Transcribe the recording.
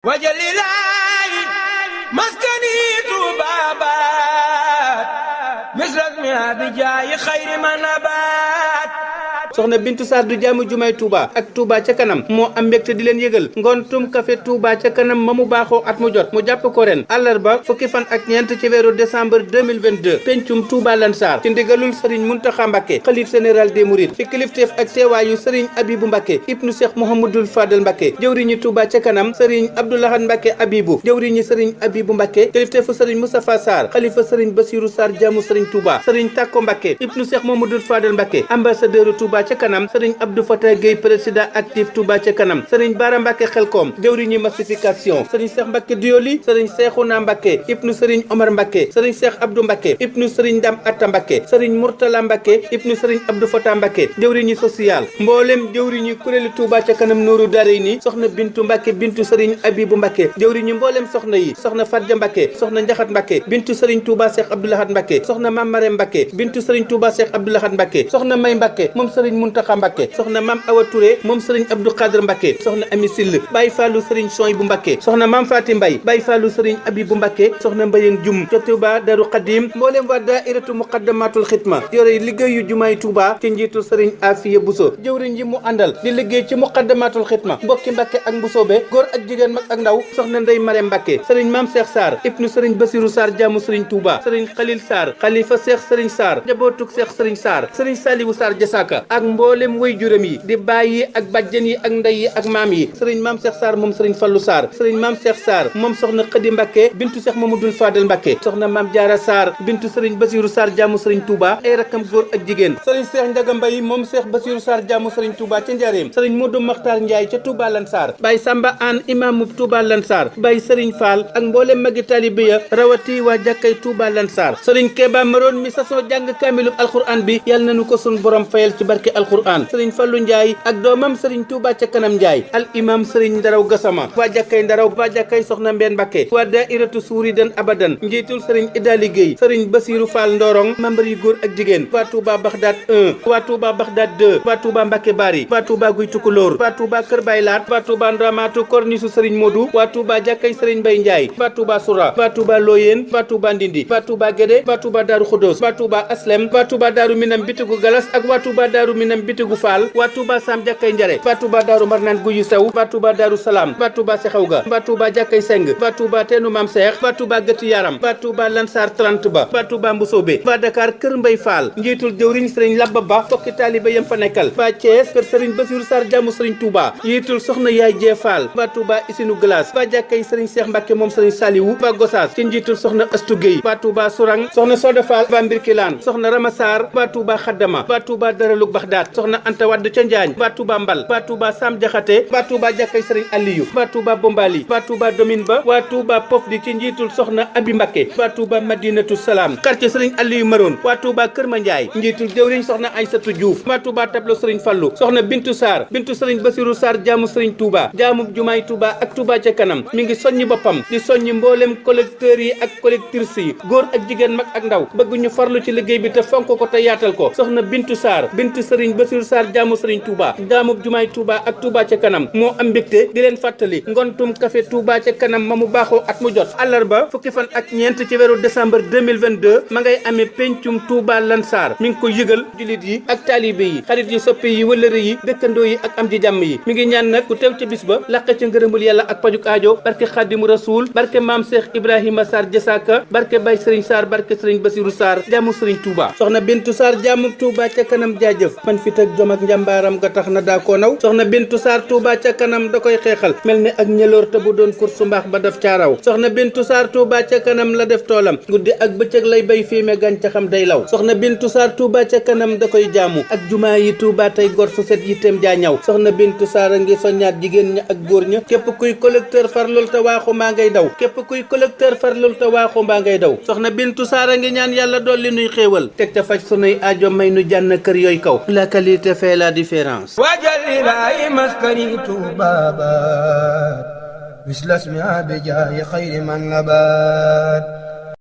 wajalilaayi maskani tuubaabaat misras mi abijaayi xayri manabaat soxna Bintu Sarr du jaamu jumaay Touba ak Touba ca kanam moo am mbégte di leen yëgal ngontum café Touba ca kanam ma mu baaxoo at mu jot mu jàpp ko ren àllarba fukki fan ak ñeent ci weeru décembre 2022 pencum Touba Lansar ci ndigalul Serigne Mountakha Mbacké xalif général des Mourides ci kilifteef ak teewaayu Serigne Abibou Mbacké ibnu Cheikh Mouhamadoul Fadel Mbacké jëwriñu Touba ca kanam Serigne Abdoulahad Mbacké Abibou jëwriñu Serigne Abibou Mbacké kilifteefu Serigne Moustapha Sarr xalifa Serigne Bassirou Sarr jaamu Serigne Touba Serigne Takko Mbacké ibnu Cheikh Mouhamadoul Fadel Mbacké ambassadeur Touba ca kanam Serigne Abdou Fatah Gueye président actif Touba ca kanam Serigne Bara Mbacké Xelkom jëwriñu massification Serigne Cheikh Mbacké Dioli Serigne Cheikhouna Mbacké ibnu Serigne Omar Mbacké Serigne Cheikh Abdou Mbacké ibnu Serigne Dam Atta Mbacké Serigne Mourtala Mbacké ibnu Serigne Abdou Fatah Mbacké jëwriñu social mboolem jëwriñu kuréelu Touba ca kanam Nourou Darayni soxna Bintu Mbacké bintu Serigne Abibou Mbacké jëwriñu mboolem soxna yi soxna Fadja Mbacké soxna Njaxat Mbacké bintu Serigne Touba Cheikh Abdoulahad Mbacké soxna Mame Marème Mbacké bintu Serigne Touba Cheikh Abdoulahad Mbacké soxna May Mbacké moom Serigne Mountakha Mbacké soxna Mame Awa Touré moom Serigne Abdou Khadre Mbacké soxna Ami Sill Baye Fallou Serigne Souhaïbou Mbacké soxna Mame Faty Mbaye Baye Fallou Serigne Abibou Mbacké soxna Mbayeng Dioum ca Touba Darou Khadim mboolem waa dairatu Muqaddamatul Xidma yore liggéeyu jumaay Touba ci njiitu Serigne Afiya Bousso jëwriñ ji mu àndal di liggéey ci Muqaddamatul Xidma mbokki Mbacké ak Mbusoobe góor ak jigéen mag ak ndaw soxna Ndey Marème Mbacké Serigne Mame Cheikh Sarr ibnu Serigne Bassirou Sarr jaamu Serigne Touba Serigne Khalil Sarr xalifa Cheikh Serigne Sarr njabootuk Cheikh Serigne Sarr Serigne Saliou Sarr Jasaka ak mboolem way juram yi di baay yi ak bàjjen yi ak ndey yi ak maam yi Serigne Mame Cheikh Sarr moom Serigne Fallou Sarr Serigne Mame Cheikh Sarr moom soxna Khady Mbacké bintu Cheikh Mamadou Fadel Mbacké soxna Mame Diarra Sarr bintu Serigne Bassirou Sarr jaamu Serigne Touba ay rakkam góor ak jigéen Serigne Cheikh Ndiaga Mbaye moom Cheikh Bassirou Sarr jaamu Serigne Touba ca Njaareem Serigne Modou Makhtar Ndiaye ca Touba Lansar Baye Samba Anne imaamu Touba Lansar Baye Serigne Fall ak mboolem magi taalibe ya rawati waa jàkkay Touba Lansar Serigne Keba Maroon mi sasoo jàng kaamilub alquran bi yàlla nañu ko sun borom fayal ci barke alquran Serigne Fallou Ndiaye ak doomam Serigne Touba ca kanam Ndiaye al imam Serigne Ndaraw Gassama waa jàkkay Ndaraw waa jàkkay Soxna Mbène Mbacké waa dairatu Souridan abadan njiitul Serigne Idali Gueye Serigne Bassirou Fall Ndorong membre yu góor ak jigéen waa Touba Bagdad 1 waa Touba Bagdad 2 waa Touba Mbacké Bari waa Touba Guy Tukulóor waa Touba Kër Baylaat waa Touba Ndamatu Kornisu Serigne Modou waa Touba jàkkay Serigne Mbaye Ndiaye waa Touba Soura waa Touba Loyeen waa Touba Ndindi waa Touba Guédé waa Touba Darou Khoudoss waa Touba Aslem waa Touba Darou Minam bitigu Galas ak waa Touba Darou Minam bitigu Fall waa Touba Sam jàkkay Njare waa Touba Darou Marnaan Guyu Sew waa Touba Darou Salam waa Touba Sexawga waa Touba jàkkay Seng waa Touba Teenu Mam Seex waa Touba Gëtt Yaram waa Touba Lansar 30 ba waa Touba Mbusoobe waa Dakar Kër Mbay Fall njiitul jëwriñ Serigne Labba Ba tokki taaliba yam fa nekkal waa Thiès kër Serigne Bassirou Sarr jaamu Serigne Touba njiitul soxna Yaay Jee Fall waa Touba Isinu Glace waa jàkkay Serigne Cheikh Mbacké moom Serigne Saliou waa Gossas ci njiitul soxna Astou Gueye waa Touba Sourang soxna Soda Fall waa Mbirkilaan soxna Rama Sarr waa Touba Xaddama waa Touba Daraluk Baxdaat soxna Anta Wadd ca Njaañ waa Touba Mbal waa Touba Sam Jaxate waa Touba jàkkay Serigne Aliou waa Touba Bombali waa Touba Domine Ba waa Touba Pofdi ci njiitul soxna Abi Mbacké waa Touba Madinatu Salaam quartier Serigne Aliou Maroon waa Touba Kër Mandiaye njiitul jëwriñ soxna Aïssatou Diouf waa Touba Tableau Serigne Fallou soxna Bintu Sarr bintu Serigne Bassirou Sarr jaamu Serigne Touba jaamu jumaay Touba ak Touba ca kanam mi ngi soññi boppam di soññi mboolem collecteurs yi ak collectrices yi góor ak jigéen mag ak ndaw bëgg ñu farlu ci liggéey bi te fonk ko te yaatal ko soxna Bintu Sarr bintu Serigne Bassirou Sarr jaamu Serigne Touba jaamu jumaay Touba ak Touba ca kanam moo am mbégte di leen fàttali ngontum café Touba ca kanam ma mu baaxoo at mu jot àllarba fukki fan ak ñeent ci weeru décembre 2022 ma ngay amee pencum Touba Lansar mi ngi ko yëgal jullit yi ak taalibe yi xarit yi soppe yi wëllëre yi dëkkandoo yi ak am di jàmm yi mi ngi ñaan nag ku teew ca bis ba làq ca ngërëmul yàlla ak pajuk aajo barke Xaadimu Rasuul barke Maam Cheikh Ibrahima Sarr Jasaka barke Baye Serigne Sarr barke Serigne Bassirou Sarr jaamu Serigne Touba soxna Bintu Sarr jaamu Touba ca kanam jaajëf man fit ak jom ak njàmbaaram ga tax na daa koo naw soxna Bintu Sarr Touba ca kanam da koy xeexal mel ne ak ñëloor te bu doon kursu mbaax ba daf caaraw soxna Bintu Sarr Touba ca kanam la def toolam guddi ak bëccëg lay bay fiime gàncaxam day law soxna Bintu Sarr Touba ca kanam da koy jaamu ak jumaa yi Touba tey gor su set yitteem jaa ñaw soxna Bintu Sarr a ngi soññaat jigéen ña ak góor ña képp kuy collecteur farlul te waaxu maa ngay daw képp kuy collecteur farlul te waaxu maa ngay daw soxna Bintu Sarr a ngi ñaan yàlla dolli nuy xéewal teg ca faj sunuy aajo may nu jànn kër yooyu kaw la qualité fait la différence wajalilaayi maskani tuubaabaat mislas mi abijaayi xayri man nabaat